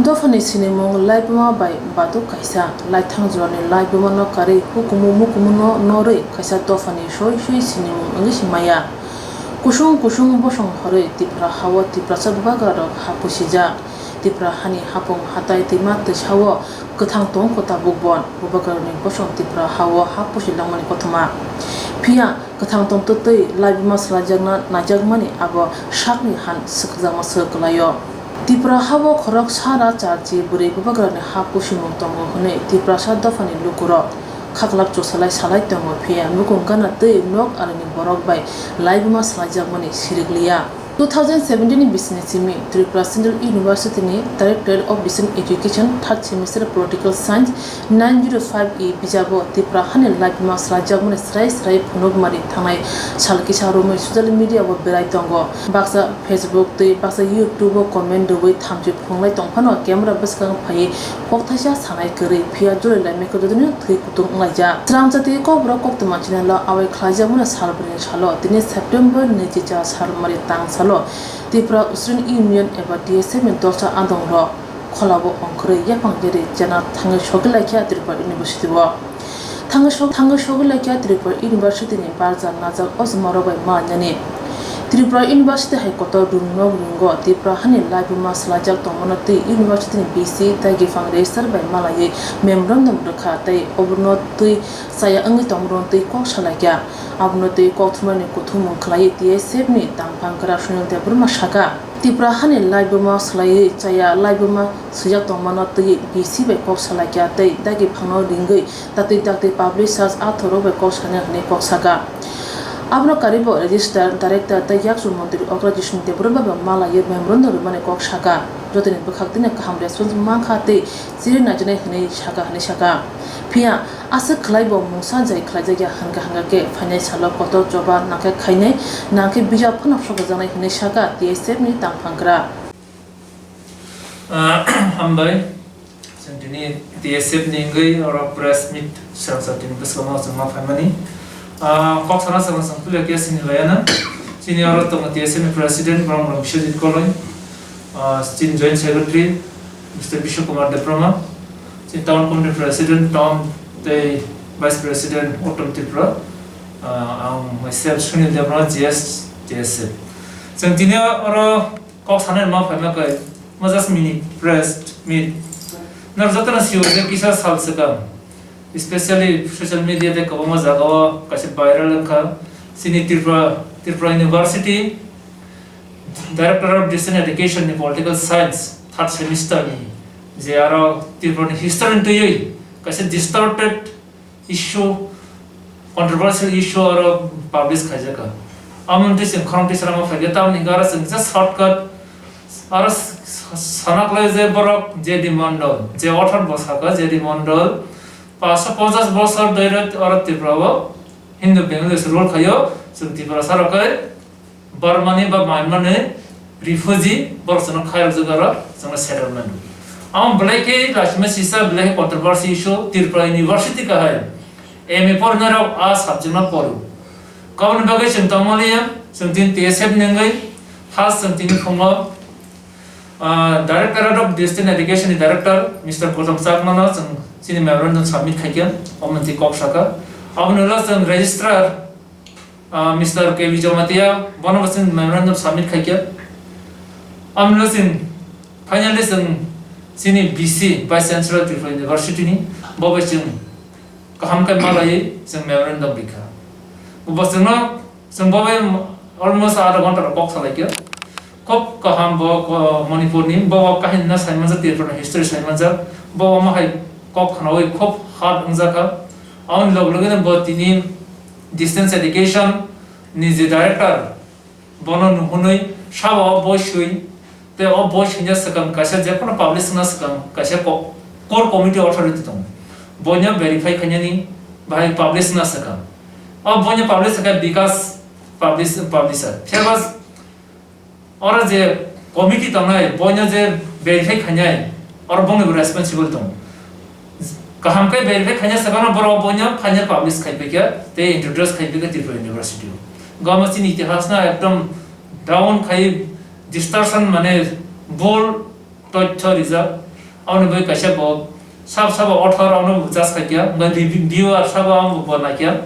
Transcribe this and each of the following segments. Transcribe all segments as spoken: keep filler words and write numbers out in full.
Dophani sinimung laibuma bai bathuk kaisa, laithang jorani laibumano karwi hukumu mukumuno norwi kaisa dophani soi soi sinimung wngwi se maya. Kusung kusung bosong horwi Tipra hao Tiprasa bubagrarok ha pusijak. Tipra hani hapung hatai twima twsao kwthang tongkho tabukbo. Bubagrarokni bosong Tipra hao ha pusi langmani kothoma. Phiya kwthang tongtwtwi laibuma swlaijakna naijakmani abo sakni han swkjakma swk kwlaio. Tipra hao khorok sara charchi bwrwi bubagrani ha pusimung tongo hwnwi Tiprasa dophani lukurok khaklap chusalai salai tongo, phiya nukung gana twi nok alini borok bai laibuma swlaijakmani sirikliya. Two thousand seventeen ni bisini simi Tripura Central University ni Directorate of Distance Education third semester Political Science nine zero five E bijabo Tipra hani laibuma swlaijakmani srai srai phunukmani thangnai sal kisa romwi social media o berai tongo. Baksa Facebook tei baksa YouTube o comment rwui thamchi phunglai tongphano camera bwskang phaiwi kokthaisa sanai kwrwi, phiya jolai laimikha jotono thwi kutung wnglaijak. Srangchati kokborok koktwma channel o awai khlaijakmani salbrwini salo tini September nwichi cha salmari tang salo Tripura Student Union eba T S F ni dosa adongrok kholabo ongkhorwi yaphang yari chana thangwi sogwi laikha Tripura University o. Thangwi sok-, thangwi sogwi laikha Tripura University ni barja najak o jumarok bai malainani. Tripura University hai kotor room nok ringo Tripura hani laibuma swlaijak tongmano twi University ni V C dagi phang register bai malaiwi memorandum rwkha tei oborno twi chaya wngwi tongmano twi kok salaikha. Abono twi kok thumnani kuthumung khlaiwi T S F ni tangphang kwrak Sunil Debbarma saka. Tripura hani laibuma swlaiwi chaya laibuma swijak tongmano twi V C bai kok salaikha tei dagi phangno ringwi tatwi dakti publishers athorok bai kok sana hwnwi kok saka. Abono karibo Registrar, Director tei Yakchu Montri Okra Jishnu Debbarma bai malaiwi memorandum rwmani kok saka. Jotoni bwkhak tini kaham response mankha tei chiri naijaknai hwnwi saka hwnwi saka. Phiya aswk khlaibo mungsa jai khlaijakya hwnkha hwnkha khe phainai salo kotor choba nangkhe khainai nangkhe bijap phano sokajaknai hwnwi saka T S F ni tangphang kwrak. Ah, hambai. Chwng tini T S F ni wngwi oro press meet srangsa tini bwskango chwng ma phaimani. Ah, kok sana chwng chwng puila khe sini layana. Chini oro tongo T S F ni president Bromrom Biswajit Koloi. Ah, chini joint secretary Mister Bishwa Kumar Debbarma. Chini town committee president Tom tei vice president Uttom Tripura. Ah, ang myself Sunil Debbarma, G S, T S F. Chwng tini oro kok sanai ma phaima kai, ma just mini press meet. Nang jotono sio je kisa sal swkang, especially social media tei kwbangma jagao kaisa viral wngkha. Chini Tripura, Tripura University, Director of Distance Education ni Political Science third semester ni je aro Tripura ni history ni twiwi kaisa distorted issue, controversial issue aro publish khaijak kha. Amo twi chwng khorang twi salama phaikhe, tamoni hwnkhe aro chwng kisa shortcut aro s-, s-, sana khlai je borok J D Mondol, je author bo sakha J D Mondol, paanch sho ponchas bosor dhoire aro Tripura o Hindu Bengali se rule khaio, chwng Tiprasa rok khe Burmani ba Myanmarni refugee borok chwngno khairokjak aro chwngno settlement. Amo belai khe laisima sisa belai khe controversy issue Tripura University kahai M A porinairok a subject no poro. Kaboni bagwi chwng tongmani chwng tin T S F ni wngwi first chwng tini phungo, ah, Directorate of Distance Education ni Director Mister Gautam Chakma no chwng chini memorandum submit khaikha, omo twi kok sakha. Aboni ulo chwng Registrar Ah, Mister K B Jamatia, bono bo chwng memorandum submit khaikha. Amno chwng finally chwng chini V C, Vice Chancellor Tripura University ni, bo bai chwng kaham khe malaiwi chwng memorandum rikha. Bo chwngno, chwng bo bai almost adha ghonta rok kok salaikha. Khub kaham bo, ko-, Manipur ni, bo kahini no saimanjak, Tripura ni history saimanjak, bo omo hai kok khwnawi khub hurt wngjakha. Aboni log logino bo tini distance education ni je director, bono nuhunwi sabo o boi swi, tei o boi swina swkang kaisa jephano publish wngna swkang kaisa ko-, core committee authority tongo, boino verify khainani bahai publish wngna swkang. O boino publish khe Bikas publish-, publisher. Phiya ba oro je committee tongnai, boino je verify khainai, oro bongni bo responsible tongo. Kaham khe verify khaina swkangno borok boino final publish khai paikha tei introduce khai paikha Tripura University o. Gama chini itihas no ekdom down khai distortion, mane bol tothyo rijak. Aboni bagwi kaisa bo sab sabo othor rokno bo judge khaikha, wngkha reviewer sabo ang bo naikha.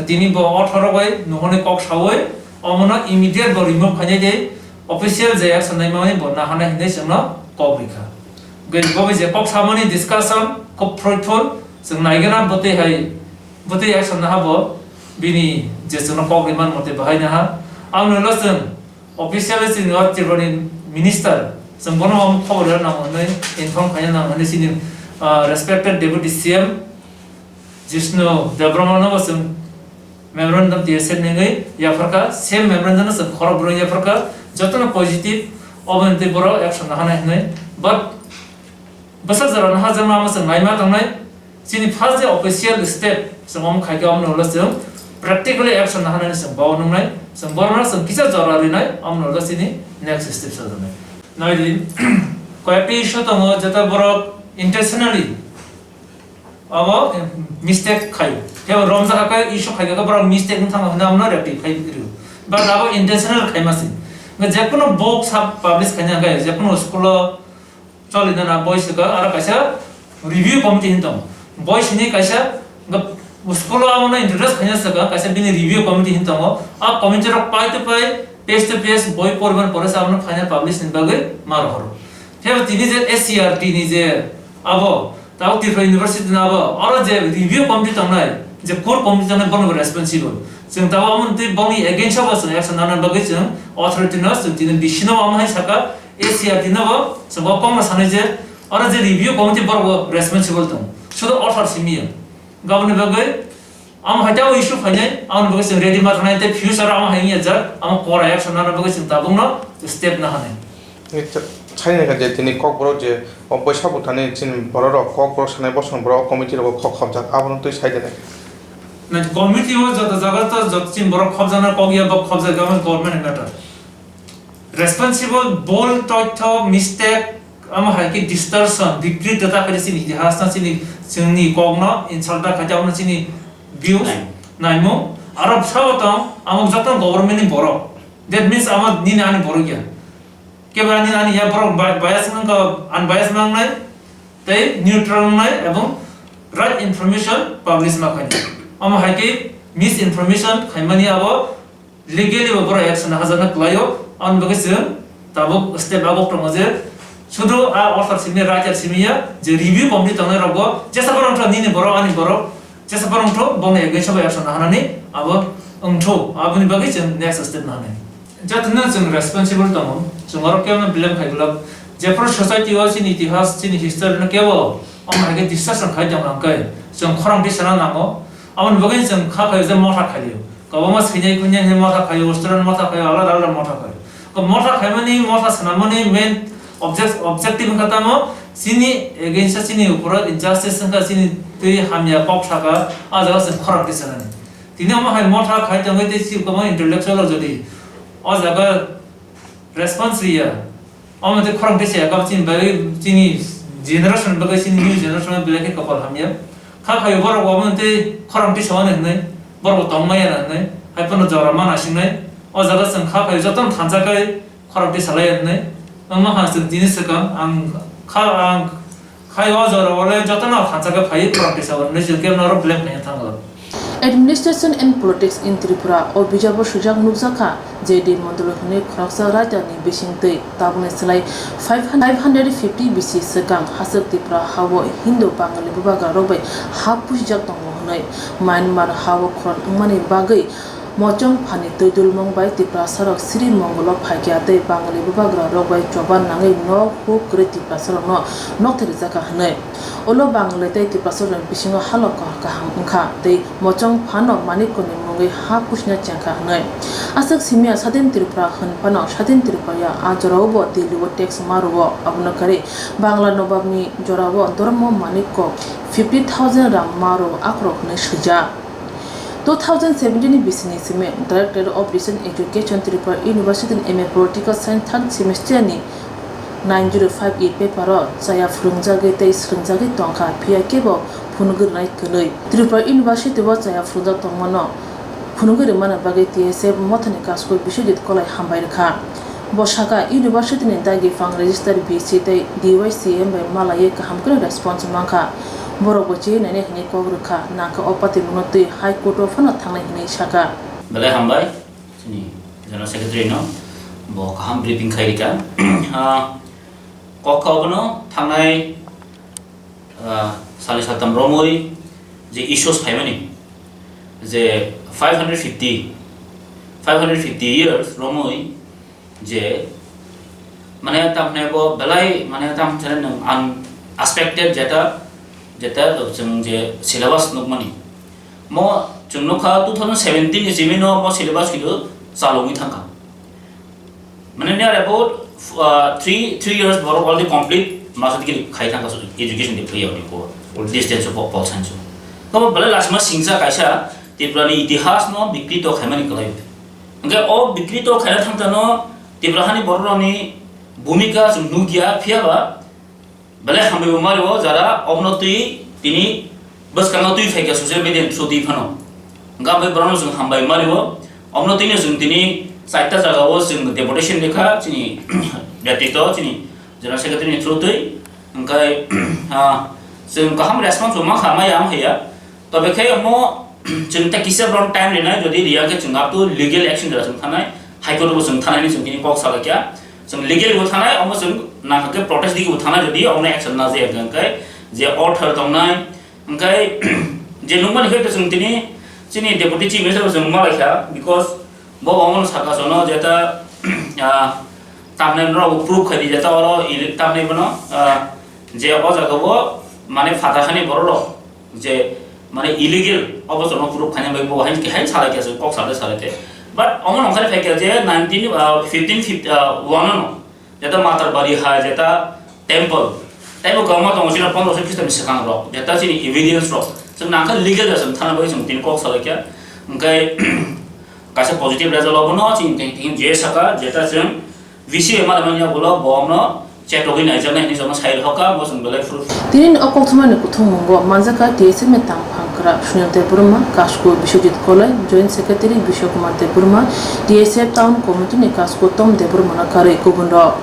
Tini bo othor rok bai nohorni kok sawi omono immediate bo remove khainai tei official je action naimani bo naharnai hinwi chwngno kok rikha. Bo bai je kok samani discussion khub fruitful, chwng naigwna bwtwi hai, bwtwi action naha bo bini je chwngno kok rimani mote bahai naha. Ang nolo chwng officially chini o Tripurani minister, chwng bono omo khobor rwna nango hwnwi, inform khaina nango hwnwi chini, ah, respected deputy C M Jishnu Debbarma no bo chwng memorandum twi send nengwi yapharkha, same memorandum no chwng khorok bwrwi yapharkha, jotono positive, obo hwntwi borok action nahanai hwnwi. But bwswk jora naharjakma omo chwng naima tongnai. Chini first je official step chwng omo khaikhe, omo ulo chwng practically action naharnani chwng bao nungnai, chwng borokno chwng kisa jora rinai, omo ulo chini next step sajagwi. Naidi, koyekta issue tongo, jeta borok intentionally abo mistake khai, tebo romjak khe issue khaikhe borok mistake wng thango hwnwi omono rectify rw, but abo intentional khaima se. Jekunu book sub publish khaina khe, jekunu school o choli nana boi swkang, aro kaisa review committee hin tongo. Boi sini kaisa school o abono introduce khaina swkang, kaisa bini review committee hin tongo. A committee rok pai to pai, page to page boi poriman pore se abono final publish ni bagwi ma rohoro. Phiya tini je S C R T ni je abo, tabuk Tripura University ni abo, oro je review committee tongnai, je core committee tongnai, bono responsible. Chwng tabuk amo twi boni against o bo chwng action nana bagwi chwng authority no chwng tini bisino amo hai saka, S C R T no bo chwng bo kokno sanai je, oro je review committee borok bo responsible tong, sudo author simi ya. Gaboni bagwi amo hai tei issue phainai, amoni bagwi chwng ready ma thangnai tei future amo hai wngya jak, amo kora action nana bagwi chwng tabukno step na hanai. Saini kha je tini kokborok je o bwsa buthani chini borok rok kokborok sanai bosong borok committee rogo kok khobjak abono twi sai de nai. Na committee o joto jaga to joto chini borok khobjakna kok ya bo khobjak amo government ni matter. Responsible, bold, toitho, mistake, amo hai khe distortion, bikrit ta khaide chini itihas no chini, chini kokno insult ta khaide abono chini views, naimung. Aro bwsao tong, amo joto government ni borok. That means amo nini ani borok ya. Kebo ani, ani ya borok bi-, bias wngkha, unbiased mangnai, tei neutral wngnai, ebong right information publish ma khainai. Amo hai khe misinformation khaimani abo legally bo borok action hajakna kwlaio, aboni bagwi chwng tabuk step abo tongo je sudu a author simi, writer simi ya, je review committee tongnai rokbo jesa borok wngthok nini borok, ani borok, jesa borok wngthok boni against o bai action naharnani abo wngthok, aboni bagwi chwng next step naharnai. Jotono chwng responsible tongo, chwng oro kebono blame khai glak. Jephru society o chini itihas, chini history no kebo omo hai khe discussion khai tong nang khe chwng khorang tisana nango. Aboni bagwi chwng kha khaio je motha khaio. Kwbangma swinai kuinai hwnwi motha khaio, student motha khaio, alada alada motha khaio. Ko motha khaimani, motha swnamani main object-, objective wngkha tamo chini against o chini uporo injustice wngkha, chini twi hamya kok saka, a jaga chwng khorang tisanani. Tini omo hai motha khai tongwi tei chini kwbangma intellectual rok jodi o jaga response riya, omo tei khorang tei chaya kha chini bagwi, chini generation bagwi, chini new generation bagwi belai khe kopal hamya. Kha khaio borok omo tei khorang tei sawi hwnwi borok tong maya hwnwi hai phano jora ma nasingnai. O jaga chwng kha khaio jotono thansa khai khorang tei salai hwnwi. Wngma kha chwng tini swkang ang kha, ang Khai o jora o le jotono thansa khe phaiwi khorang tisa hwnwi chwng khe norok blame khaina thango. Administration and Politics in Tripura o bijabo swijak nukjakha J D Mondol hwnwi khoroksa writer ni bisingtwi tabukni slai five hundred fifty B C swkang hachwk Tripura ha-o Hindu Bangali bubagra rok bai ha pusijak tongo hwnwi. Myanmar ha-o khorang wngmani bagwi Mochong phani twi dulmung bai Tiprasarok Sri Mongolo phaikha tei Bangali bubagra rok bai choba nangwi nok huk kwrwi Tiprasarokno nokthai rijak kha hwnwi. Ulo Bangali tei Tiprasarokni bisingo halok kaham wngkha tei Mochong phano Manikko ni mungwi ha pusina chengkha hwnwi. Aswk simiya Sadin Tripura hwn phano Sadin Tripura ya, a jorao bo Delhi o tax ma rwo, abono kwrwi Bangla Nobab ni jorao Dharma Manikko fifty thousand rang ma rwo akhorok hwnwi swijak. Two thousand seventeen ni bisini simi Director of Research Education, Tripura University ni M A Political Science third semester ni nine zero five A paper o chaya phwrwngjagwi tei swrwngjagwi tongkha, phiya kebo phunugwi rwnai kwnwi. Tripura University o chaya phwrwngjak tongmano phunugwi rwmani bagwi T S F mothani kasku Biswajit Kolai hambai rwkha. Bo sakha, university ni dagi phang register V C tei D Y C M bai malaiwi kaham khe response mankha. Borok bo chini nai hinwi kok rwkha, nangkhe o patimungno twi High Court o phano thangnai hinwi sakha. Belai hambai, chini General Secretary no bo kaham briefing khai rikha. Ah, kok kha obono thangnai, ah, sali satam romwi je issues phaimani, je five hundred fifty, five hundred fifty years romwi je, mane, tamhne bo belai, mane, tam chale nang unexpected jeta, jeta chwng je syllabus nukmani. Mo chwng nukha two thousand seventeen ni simi no mo syllabus kidu chalungwi thangkha. Mane, near about, uh, three, three years borok already complete master degree khai thangkha education degree yauni ko distance of Paul Science. Kabo belai lasima singsa kaisa Tripura ni itihas no bikrito khaimani kwlai. Hingke o bikrito khaina thangtano Tripura hani bororokni bhumika chwng nukya, phiyaba belai hambai bo mario jara obono twi tini bwskango twi phaikha social media ni through twi phano. Hingke abo borokno chwng hambai mario, obono twino chwng tini chaita jagao chwng deputation rikha chini netrito chini General Secretary ni through twi. Hingke, ah, chwng kaham response bo mankha, maya wng haiya. Tobe khe omo chwng tei kisa borok time rinai, jodi riya khe chwng up to legal action jora chwng thanai, High Court bo chwng thanai hinwi chwng tini kok salaikha. Chwng legal bo thanai, omo chwng nangkha khe protest digi bo thanai, jodi omo action na jaya hwnkhe je author tongnai, hwnkhe je nukmani khe chwng tini chini Deputy Chief Minister bo chwng malaikha, because bo omo sakha sono jeta, ah, tamnai norok proof khai di jeta oro ili tamnai bono, ah, je o jaga bo mane phatar hani borok rok je mane illegal obo chwngno proof khaina bai bo hain, hain salai khe kok salai salai te. But omo nongkhani phai khe je nineteen, ah, fifteen fifty, ah, one no jeta Matarbari hai jeta temple, temple kwbangma tongo chini pondroso Khristo ni swkang rok, jeta chini evidence rok chwng nangkha legal da chwng thana bai chwng tini kok salai khe. Hwnkhe kaisa positive result obo no chini tini je saka jeta chwng V C bai mala manya ulo bomno check rogwi naijaknai hinwi jono sai rwkha, bo chwng belai phuru. Tini o kokthumani kuthummungo manjakha T S F ni tangphang kwrak Sunil Debbarma, Kasku Biswajit Kolai, Joint Secretary Biswa Kumar Debbarma, T S F Town Committee ni Kasku Tom Debbarma no karwi kubun rok.